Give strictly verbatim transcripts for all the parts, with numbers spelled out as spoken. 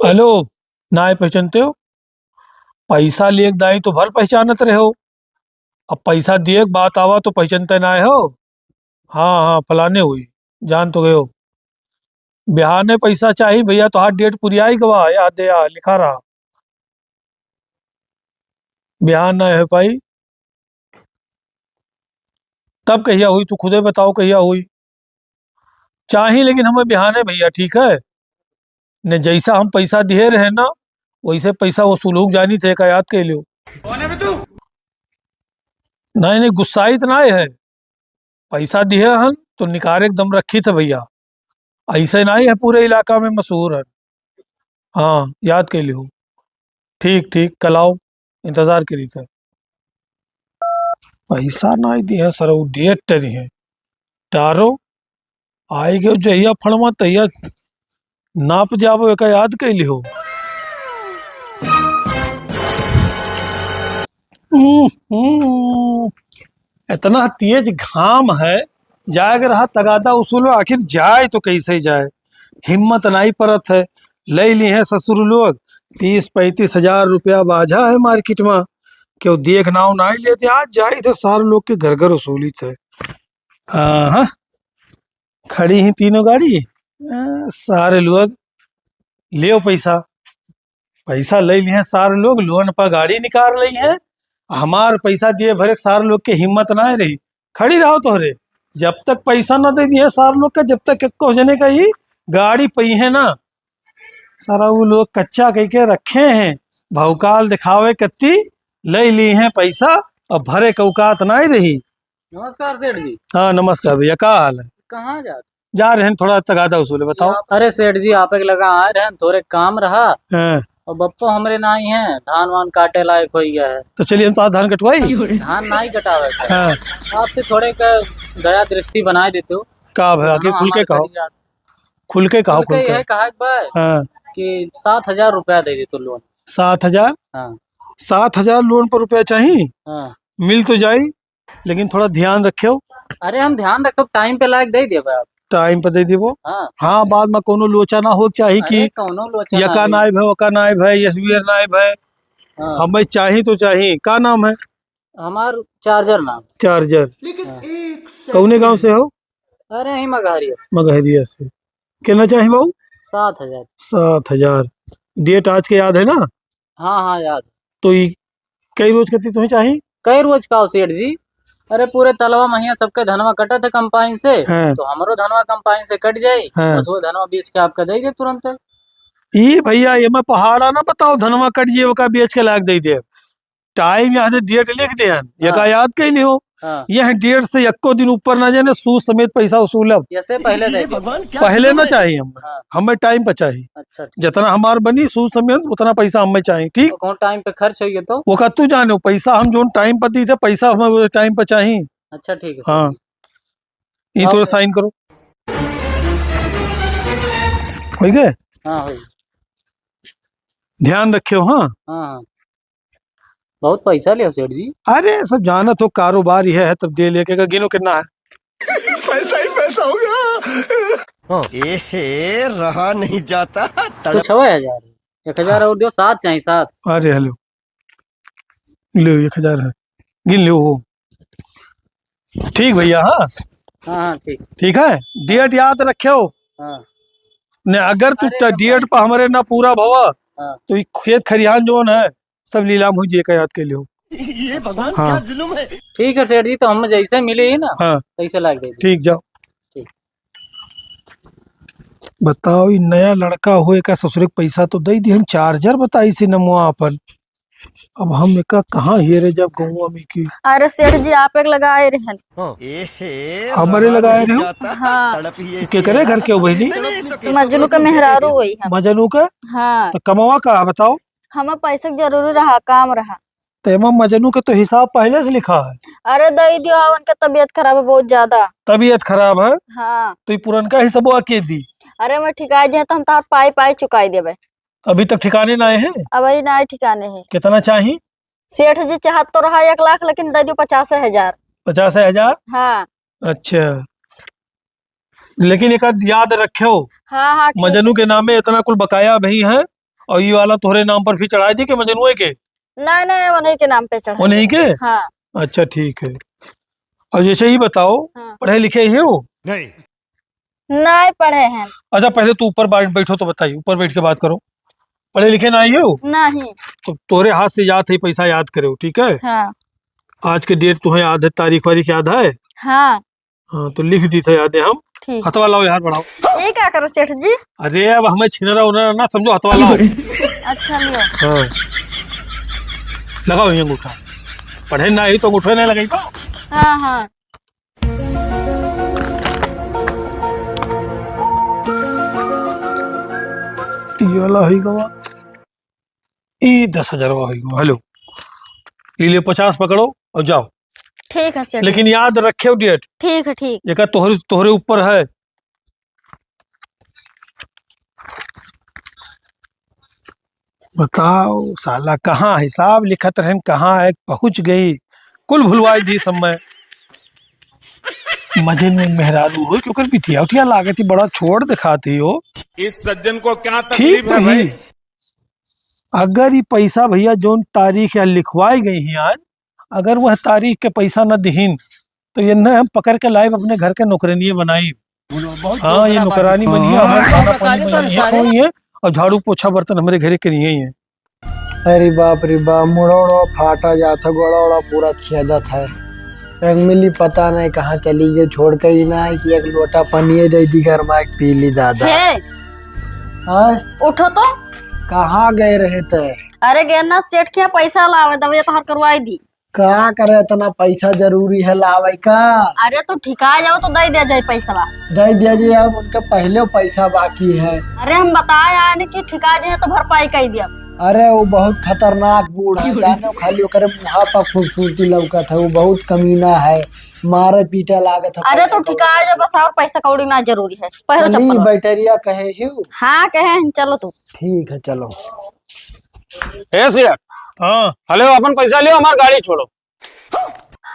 हेलो, नाय पहचानते हो? पैसा लिए के दाई तो भल पहचानत रहे हो, अब पैसा दिए के बात आवा तो पहचानते नाय हो। हाँ, हाँ, फलाने हुई, जान तो गयो। बिहाने पैसा चाही भैया, तोहार डेट पुरियाई गवा, याद दे, आ, लिखा रहा। बिहान ना हो पाई, तब कहिया हुई, तू खुदे बताओ कहिया हुई। चाही लेकिन हमें बिहाने भैया, ठीक है? ने जैसा हम पैसा दिए रहे ना, वैसे पैसा वसूल हो जानी थे, का याद कर लियो। नहीं, नहीं, गुस्साइत नाय है। पैसा दिए हन तो निकारे एकदम रखी थे भैया, ऐसे नाय है, पूरे इलाका में मशहूर है। हाँ, याद कर लियो। ठीक, ठीक, कल आओ, इंतजार करी थे। पैसा नाय दिए सर, वो डेट टरी है। टारो, आई गयो जहिया फड़वा तहिया नाप जाबो, एका याद कैली हो। हम्म, हम्म, इतना तेज घाम है, जाए के रहा तगादा उसूलो, आखिर जाए तो कैसे जाए, हिम्मत नाई परत है। ले ली है ससुर लोग, तीस पैंतीस हजार रुपया बाझा है मार्केट में, केहू देख नाव नाई लेते, आज जाई थे सारे लोग के घर घर उसूली थे। हाँ, हाँ, खड़ी ही तीनों गाड़ी। आ, सारे लोग लियो पैसा, पैसा ले लिए सारे लोग, लोन पर गाड़ी निकाल रही है। हमार पैसा दिए भरे सारे लोग के हिम्मत ना रही, खड़ी रहो तोहरे। जब तक पैसा ना दे दिए सारे लोग का, जब तक एको जने का ही गाड़ी पई है ना, सारा वो लोग कच्चा कह के रखे हैं, भौकाल दिखावे कत्ती, ले ली हैं पैसा, अब भरे के औकात नाई रही। नमस्कार सेठ जी। हाँ, नमस्कार भैया, का हाल है? कहाँ जा? जा रहे हैं, थोड़ा तगादा उसूले, बताओ। अरे सेठ जी, आप एक लगा आए रहे हैं, थोड़े काम रहा। हाँ। और बप्पो हमरे नाई है, धान वान काटे लायक हो गया है। तो चलिए, हम तो आज धान कटवाई। धान नाई कटावे का। हाँ। आपसे थोड़े का दया दृष्टि बनाए देते हो। का भाई, आखिर हाँ, खुल के हमारे कहो। कटी जात। खुल के कहो, खुल खुल के। के। यह कहा एक बार हाँ। कि सात हजार रुपया दे दे तू लोन। सात हजार? हाँ। सात हजार लोन पर रुपया चाही? हाँ। मिल तो जाई, लेकिन थोड़ा ध्यान रखियो। अरे, हम ध्यान रखब, टाइम पे लायक दे देबे आप। टाइम पे दे देबो। हाँ। हाँ, बाद में कोनो लोचा ना हो चाही अरे, कि कोनो लोचा ना यका होई। नाइब है, वका नाइब है, यशवीर नाइब है। हाँ। हमें चाही तो चाही। का नाम है? हमार चार्जर नाम। चार्जर। लेकिन हाँ। एक कौने गांव से हो? अरे, यहीं मगहरिया से। मगहरिया से। कितना चाही बाबू? सात हजार। सात हजार। डेट आज के याद है ना? हाँ, हाँ, याद। तो ई कई रोज कती तुम्हें चाही? कई रोज का हो सेठ जी? अरे, पूरे तलवा महिया सबके धनवा कटत है कंपाइन से, हाँ। तो हमरो धनवा कंपाइन से कट जाई, हाँ। बस वो धनवा बेच के आपका दे दे तुरंत। ई भैया, ये मैं पहाड़ा ना बताओ, धनवा कट जाई, ओका बेच के लाग दे दे। टाइम यहाँ से डेट लिख दे हन, हाँ। एका याद कैली हो। हाँ। यह डेट से एको दिन ऊपर ना जाने, सूद समेत पैसा वसूलब। जैसे पहले दे दे। पहले ना चाहिए हमें, हाँ। हमें टाइम पर चाहिए। अच्छा, ठीक। जितना हमार बनी सूद समेत उतना पैसा हमें चाहिए, ठीक? तो कौन टाइम पे खर्च होइए तो? वो का तू जाने, पैसा हम जोन टाइम पर दी थे, पैसा हमें वो टाइम पर चाहिए। अच्छा, ठीक है, हाँ। सर। ये आओ थोड़ा सर। साइन करो। हो गए? हाँ, हो गए। ध्यान रखियो, हाँ। हाँ, हाँ। बहुत पैसा लियो सेठ जी। अरे, सब जानत हो, कारोबार यह है, तब दे लेके का गिनो कितना है। पैसा ही पैसा होगा। हाँ। ए हे, रहा नहीं जाता, तड़प। तो छवे हजार, एक हजार और दियो, सात चाहिए, सात। अरे, हेलो, लो, एक हजार है, गिन लो वो। ठीक भैया, हाँ। हाँ, हाँ, ठीक। ठीक है, डेट याद रखियो। हाँ। ने अगर तू अरे, ट-, सब डेट पर हमरे ना पूरा भवा, हाँ। तो ई खेत खरिहान जोन है, सब लीलाम हो जाए, का याद कर लियो। ये भगवान हाँ। क्या जुल्म है। ठीक है सेठ जी, तो हम जैसे मिले ही ना, हाँ। तैसे लाग दे दे। ठीक, जाओ। ठीक। बताओ, ई नया लड़का हो, एका ससुरे के पैसा तो दे दिहन, चार्जर बताई से नमुआ अपन। अब हम एका कहाँ हेरे जब गौवा में की। अरे सेठ जी, आप एक लगाए रहन। हाँ। ए हे, हमरे रहा लगाए नहीं रहे हो? जाता, हाँ। तड़प ही ऐसी केकरे है। घर के हो बहिनी? नहीं, नहीं, नहीं, मजनू के मेहरारू होई हम। मजनू के? हाँ। तो कमवा का है बताओ? हमें पैसे के जरूरी रहा, काम रहा। तो एमा मजनू के तो हिसाब पहले से लिखा है। अरे दे दियो, हाँ, उनके तबीयत खराब है बहुत ज्यादा। तबीयत खराब है? हाँ। तो ये पुरनका हिसाबवा के दी? अरे मैं ठिकाए जे तो हम तार पाई पाई चुकाई देबे। अभी तक ठिकाने ना आए हैं? अबही ना आए ठिकाने है। कितना चाही? सेठ जी चाहत तो रहा एक लाख, लेकिन दे दियो पचास हजार। पचास हजार? हाँ। अच्छा, लेकिन एक याद रखो, हाँ, हाँ, ठीक। मजनू के नामे इतना कुल बकाया अबही है, और ये वाला तोहरे नाम पर फिर चढ़ाइ दी के मजनुए के? नहीं, नहीं, उन्हीं के नाम पे चढ़ाइ उन्हीं दी। के? हाँ। अच्छा, ठीक है। और जैसे ही बताओ, हाँ। पढ़े लिखे ही हो? नहीं। नहीं पढ़े हैं। अच्छा, पहले तू ऊपर बैठ, बैठो तो बताइए, ऊपर बैठ के बात करो। पढ़े लिखे ना ही हो? नहीं। तो तोरे हाथ से याद है, पैसा याद करे हो, ठीक है? हाँ। आज के date तुम्हें याद है, तारीख वारीख याद है? हाँ। हाँ, तो लिख दी था याद है हम। ठीक। हथवा लाओ यार, बढ़ाओ। ये क्या करो सेठ जी? अरे, अब हमें छिनरा उनरा ना समझो, हथवा लाओ। अच्छा, लियो। हाँ। लगाओ ये अंगूठा। पढ़े ना ही तो अंगूठे नहीं लगाई तो। हाँ, हाँ। ये वाला होई गवा, ई दस हजारवा होई गवा। हेलो, ई ले पचास पकड़ो और जाओ। ठीक है सेठ। लेकिन याद रखे date। ठीक है, ठीक। एका तोहरे, तोहरे ऊपर है। बताओ साला, कहाँ हिसाब लिखत रहन, कहाँ है पहुँच गई, कुल भुलवाई दी सब मैं। मजे में मेहरारू हो, क्यों कर बिटिया उठिया लागत ही, बड़ा छोट दिखाती हो। इस सज्जन को क्या ठीक तकलीफ तो है भाई? ही। अगर ये पैसा भैया जौन तारीख या लिखवाई गई ही आज, अगर वह तारीख के पैसा न दिहिन, तो ये न हम पकड़ के लाइब अपने घर के नौकरानिये बनाई। हाँ, ये नौकरानी बनिया, हमारे खाना पानी में ये कोई है, और झाड़ू पोछा बर्तन हमरे घरे करिए ही है। अरे बाप रे बाप, मुड़ो उड़ो फाटा जात है, गोड़ा उड़ा पूरा छेदत है। एक मिली पता नहीं कहाँ चली गई, छोड़ के ही ना है कि एक लोटा पानी दे दी घर में, एक पी ली दादा। हे, आय? उठो तो। कहाँ गए रहे थे? अरे गए ना सेठ के पैसा लावे, दवाई तोहर करवाई दी। का करे, इतना पैसा जरूरी है लावे का? अरे तू ठिका जाओ तो दे दिया जाए पैसवा। दे दिया जाए, अब उनका पहले पैसा बाकी है। अरे हम बताए आए न कि ठिका जे है तो भरपाई कर दिया। अरे वो बहुत खतरनाक बूढ़ा है, जानो खाली ओकरे मुहा पर खूबसूरती लौकत है, वो बहुत कमीना है, मारे पीटे लागत है अरे पैसा तू ठिका कौड़ी जा, बस और पैसा कौड़ी ना जरूरी है, पहले चली, चप्पल। बैटरिया कहे हियो? हाँ कहे हैं, चलो तू। ठीक है चलो। ए सेठ। हाँ। हेलो, अपन पैसा लियो, हमार गाड़ी छोड़ो।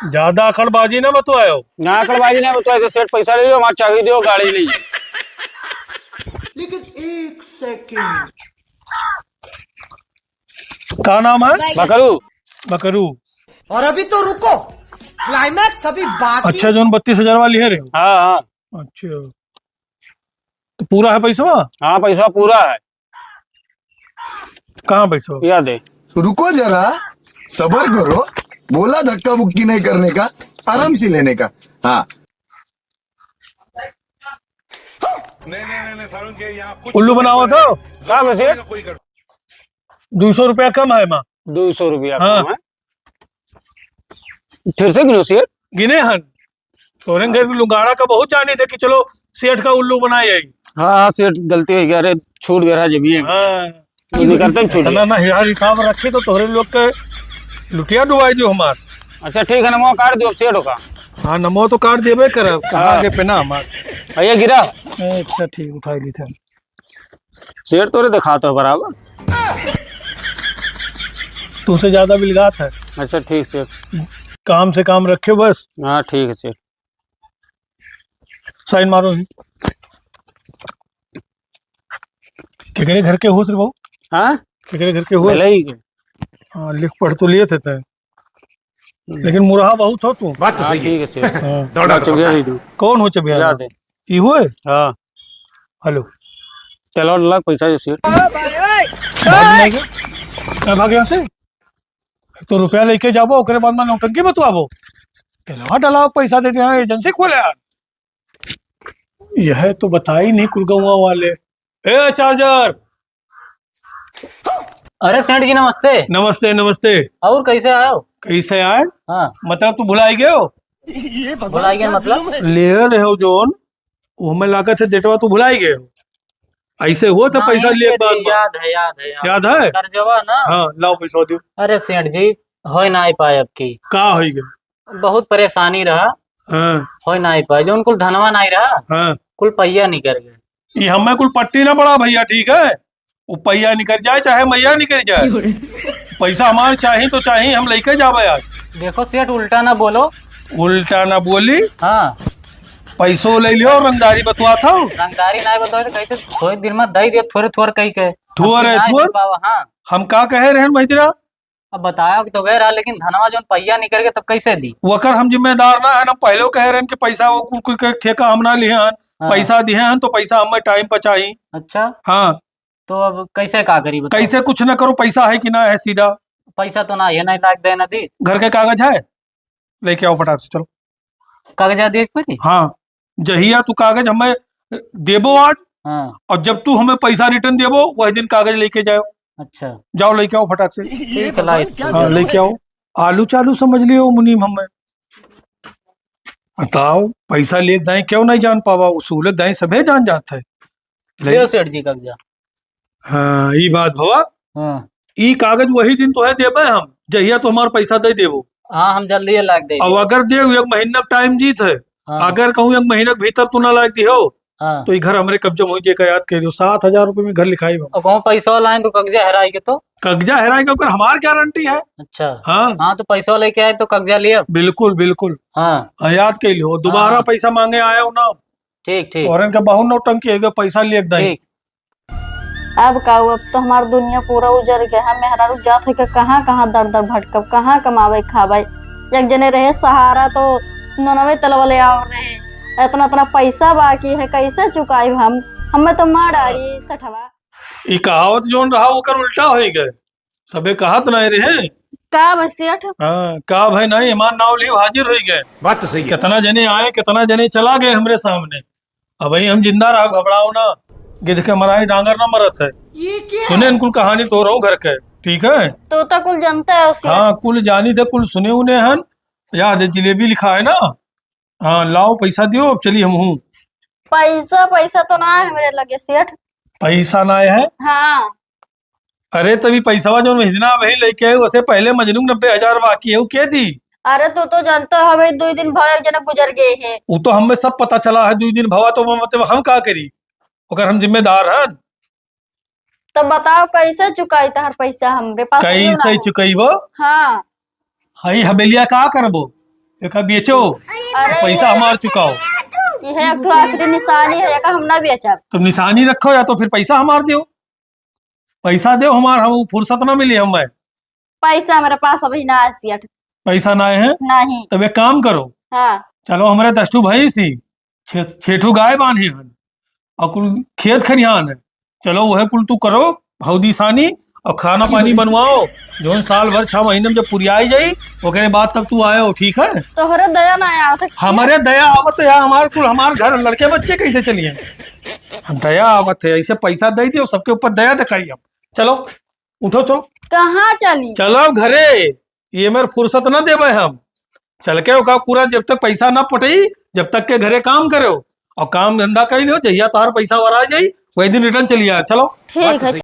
ज्यादा अखड़बाजी ना बतवायो। ना अखड़बाजी ना बतवायो, तो सेठ पैसा ले लियो, हमार चाबी दियो, गाड़ी ले। लेकिन एक सेकंड। का नाम है? बकरू। बकरू। और अभी तो रुको, climax अभी बाकी। अच्छा, जौन बत्तीस हजार वाली है रे? हाँ, हाँ। अच्छा, तो पूरा है पैसवा? हाँ, पैसवा पूरा है। कहाँ पैसवा? या दे। रुको जरा, सबर करो, बोला धक्का बुक्की नहीं करने का, आराम से लेने का। हाँ। उल्लू बनावा था? का बे सेठ? दुई सौ रुपया कम है मा। दुई सौ रुपया हाँ। कम है। फिर से गिनो सेठ। गिने हन। तोरे घर के लुगाड़ा का बहुत जाने थे कि चलो सेठ का उल्लू बनाए आई। हाँ, हाँ, सेठ गलती हो गया, अरे छूट गया रहा जब ये। हाँ। ये निकलते में छूट इतना गया। ना हिसाब हिसाब रखे तो तोहरे लोग के लुटिया डुबाई दियो हमार। अच्छा ठीक है, नमो काट दियो अब सेठ का। हाँ, नमो तो काट देबे करब, कहाँ हाँ। के पे ना हमार। भैया गिरा। अच्छा ठीक, उठाई ली थे। सेठ तोरे दिखात हो बराबर। तुमसे ज्यादा बिलगात है। अच्छा ठीक सेठ। काम से काम रखे बस। हाँ ठीक है सेठ। साइन मारो ही। केकरे घर के होत रे बाबू? हाँ? केकरे घर के होत? भले ही के। हाँ, लिख पढ़ तो लिए थे तय। हम्म। लेकिन मुरहा बहुत हो तू। बात तो हाँ, सही है। ठीक है सेठ। हाँ। दौड़ा हाँ, तो चुप जा पड़ता है। ही तू। कौन हो चबिया? याद है। ई हुए? हाँ। हेलो। चलो, लाख पैसा जो सेठ। भाग नहीं गए? मैं भाग यहाँ से? एक तो रुपया लेके जाबो, ओकरे बाद में नौटंकी बतवाबो। तेलवा डलाओ, पैसा दे दे, हाँ, एजेंसी खोले यार। यह तो बताई नहीं कुल गौवा वाले। ए, चार्जर! अरे सेठ जी, नमस्ते। नमस्ते, नमस्ते। और कैसे आयो? कैसे आए? हाँ। मतलब, तू भुलाई गयो? भुलाई गए मतलब? ले रहे हो जोन, वो हमें लागत है डेटवा तू भुलाई गए हो। ऐसे हुआ था नहीं पैसा लिए सेठ बाद जी, में। याद है, याद है, याद याद है? है। कर्जवा ना। हाँ, लाओ पैसा दियो। अरे सेठ जी, होय ना पाए अब की। का होई गए? बहुत परेशानी रहा। हाँ। होय ना पाए, जोन कुल धनवा नहीं रहा, हाँ। कुल पहिया निकर गए। ये हमें कुल पट्टी ना पड़ा भैया, ठीक है? वो पहिया निकर जाए चाहे मैया निकर जाए, पैसा हमार चाही तो चाही, हम लेके जाबे आज। देखो सेठ, उल्टा ना बोलो। उल्टा ना बोली। हाँ। पैसो ले लियो, रंगदारी बतवा था। रंगदारी ना बतवा तो कहते थोड़े दिन में दे दे, थोड़े थोड़े कही के। थुअर अब है, ना थुअर। दे पावा, हाँ। हम का कहे रहन महिद्रा? अब बताया कि तो गए रहा, लेकिन धनवा जौन पहिया निकल के तब कैसे दी? वकर हम जिम्मेदार ना है ना, पहले कहे रहन कि पैसा वो कुल, कुल के ठेका हम ना लिहे हन, हाँ। पैसा दिहे हन तो पैसा हमें टाइम पर चाही। अच्छा। हाँ। तो अब कैसे का करी बताओ? कैसे कुछ ना करो, पैसा है कि ना है सीधा? पैसा तो ना है, नहीं लाग दे ना दी। घर के कागज है? लेके आओ फटाक से, चलो। कागजा देख पड़ी? हाँ, जहिया तू कागज हमें देबो आज, हाँ। और जब तू हमें पैसा रिटर्न देबो, वही दिन कागज लेके जाओ। अच्छा। जाओ, लेके आओ फटाक से। ठीक है, लाई। हाँ, लेके आओ। आलू चालू समझ लियो मुनीम हमें। बताओ, पैसा लेके दाएं क्यों नहीं जान पावा? उसूल दाएं सभे जान जात है। ले। लियो सेठ जी कागजा। हाँ, ई बात भवा। हाँ। ई कागज वही दिन तोहे देबे हम, जहिया तू हमार पैसा दे देबो। हाँ, हम जल्दी लाग दे। अब अगर दे एक महीना टाइम जीत है, हाँ। अगर कहूँ एक महीना के भीतर तू ना लाग दिहो, हाँ। तो ई घर हमरे कब्जे में हो जाए, याद कर लियो, सात हजार रुपये में घर लिखाई हम। और कहूँ पैसा लाए तो कब्जा हेराई के तो? कब्जा हेराई के ओकर हमार गारंटी है। अच्छा। हाँ। हाँ, तो पैसा लेके आए तो कब्जा लिया? बिल्कुल, बिल्कुल। हाँ। हाँ, याद कर लियो, दोबारा हाँ। पैसा मांगे आया हो ना। ठीक, ठीक। औरन के बहुत नौटंकी है, पैसा लेके दाई। ठीक। अब का हो, अब तो हमार दुनिया पूरा उजर गया है। मेहरारू जात होइके कहाँ कहाँ दर दर भटकब, कहाँ कमावे खावे। एक जने रहे सहारा तो ननवे तलवा ले आव रहे, इतना इतना पैसा बाकी है, कैसे चुकाई हम? हमें तो मार डारी सठवा। ई कहावत जौन रहा ओकर उल्टा होई गए, सबे कहत नहीं रहे। का बा सेठ? हाँ, का भाई नहीं, हमार नाव लियो हाजिर होई गए। बात तो सही है। कितना जने आए, कितना जने चला गए हमरे सामने। अब भाई हम जिंदा रहा, घबराओ ना, गिद्ध के मराई डांगर ना मरत है। ये क्या सुने है? इनकुल कहानी तो रहू घर के, ठीक है? तो तो कुल जानता है उसे। हाँ, कुल जानी थे, कुल सुने उन्हें हन। याद है, जिलेबी लिखा है ना? हाँ, लाओ पैसा दियो, अब चली हम हूँ। पैसा, पैसा तो ना है हमरे लगे सेठ। पैसा ना है? हाँ। अरे, तभी पैसवा जौन महीना वही लेके आए, उसे पहले मजनू नब्बे हजार बाकी है, वो के दी? अरे, तू तो जानता है भाई, दो दिन भाई एक जना गुजर गए हैं। वो तो हमें सब पता चला है, दो दिन भवा तो मतलब हम का करी, अगर हम जिम्मेदार हन। तो बताओ, कैसे चुकाई तहर पैसा? हमरे पास है ना। कैसे चुकाई वो? हाँ। हई हबेलिया का करबो? एका बेचो, अरे, पैसा हमार चुकाओ। यह एक ठो आखिरी निशानी है, एका हम ना बेचब। तुम निशानी रखो या तो फिर पैसा हमार दियो। पैसा दे हमार, हम फुर्सत ना मिली हमें। पैसा हमारे पास अभी ना है सेठ। पैसा ना है? नहीं। तब एक काम करो। हाँ। चलो, हमारे दस ठो भैंस ही, छे, छे ठो गाय बांधे हन, और कुल खेत खरिहान है। चलो, वह कुल तू करो, हौदी सानी, और खाना पानी बनवाओ। जौन साल भर छह महीने में जब पुरियाई जाई, ओकरे बाद तब तू आयो, ठीक है? तोहरे दया ना आवत है। हमारे दया आवत है यार, हमार कुल, हमार घर, लड़के बच्चे कैसे चलिए? हम दया आवत है, ऐसे पैसा दे दियो, सबके ऊपर दया दिखाई हम। चलो, उठो, चलो। कहाँ चली? चलो घरे, ये मेरे फुर्सत ना देबे हम। चल के ओका पूरा, जब तक पैसा ना पटई, जब तक के घरे काम करो और काम धंधा कर लियो, जहिया तार पैसा वरा जाई, वही दिन रिटर्न चली आए। चलो। ठीक है।